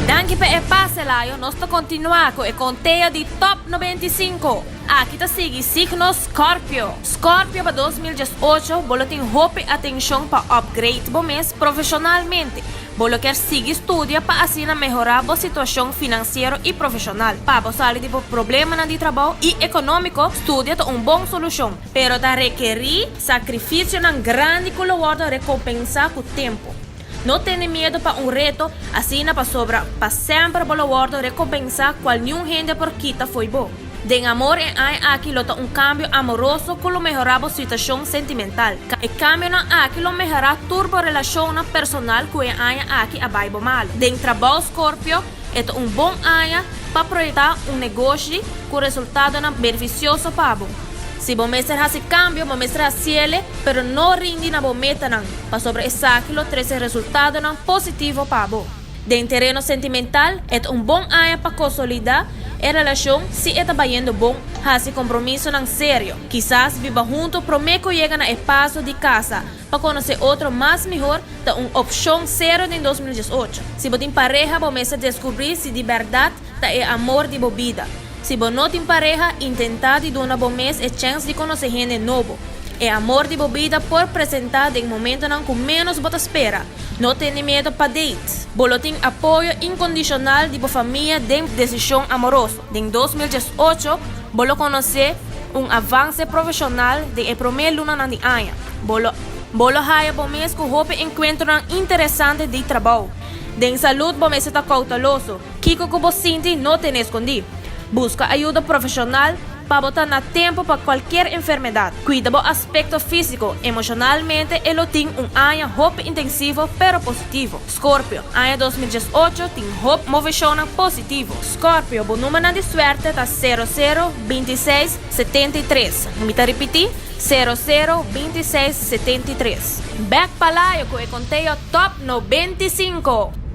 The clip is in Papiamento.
Danki pa e pase Layo, nos ta continua cu e conteo di Top 95. Aki ta sigui signo Scorpio. Scorpio pa 2018 bo lo tin hopi atencion pa upgrade bo mes profesionalmente. Bo lo kier sigui studia pa asina mehorá bo situashon finansiero i profeshonal. Pa bo sali di bo problemanan di trabou i ekonómiko, studia ta un bon solushon, pero ta rekerí sakrifisionan grandi ku lo wòrdu rekompensá ku tempu. No tene miedu pa un reto asina pasobra pa semper bo lo wòrdu rekompensá kual niun hende por kita fo'i bo. Den amor e aña aki lo ta un kambio amoroso ku lo mehorá bo situashon sentimental. E kambionan aki lo mehorá tur bo relashonnan personal ku e aña aki a bai bo malu. Den trabou Scorpio, e ta un bon aña pa proyektá un negoshi ku resultadonan benefisioso pa bo. Si bo mester hasi kambio, bo mester hasiele, pero no rindi na bo metanan, pasobra esaki lo trese resultadonan positivo pa bo. Den tereno sentimental, e ta un bon aña pa kosolidá e relashon si e ta bayendo bon, hasi kompromisonan serio. Kisas biba huntu promé ku yega na e paso di kasa pa konosé otro mas mihor ta un opshon serio den 2018. Si bo tin pareha bo mester deskubrí si di bèrdat ta e amor di bo bida. Si bo no tin pareha, intentá di duna bo mes e chèns di konosé hende nobo. E amor di bo bida por presentá den momentonan ku ménos bo ta spera. No tene miedo pa date. Bo lo tin apoyo inkondishonal di bo famia den desishon amoroso. Den 2018, bo lo konosé un avanse profeshonal den e promé lunanan di aña. Bo lo bo lo haya bo mes ku hopi enkuentronan interesante di trabou. Den salud bo mester ta kouteloso. Kiko ku bo sinti no tene skondí. Buska ayuda profeshonal pa bo ta na tempu pa kualkier enfermedat. Kuida bo aspekto físiko, emoshonalmente e lo tin un aña hopi intensivo pero positivo. Scorpio, aña 2018 tin hop moveshonnan positivo. Scorpio, bo numernan di suerte ta sero sero, 26, 73. Mi ta ripití, sero sero, 26, 73. Bek Palayo ku e konteo Top 95.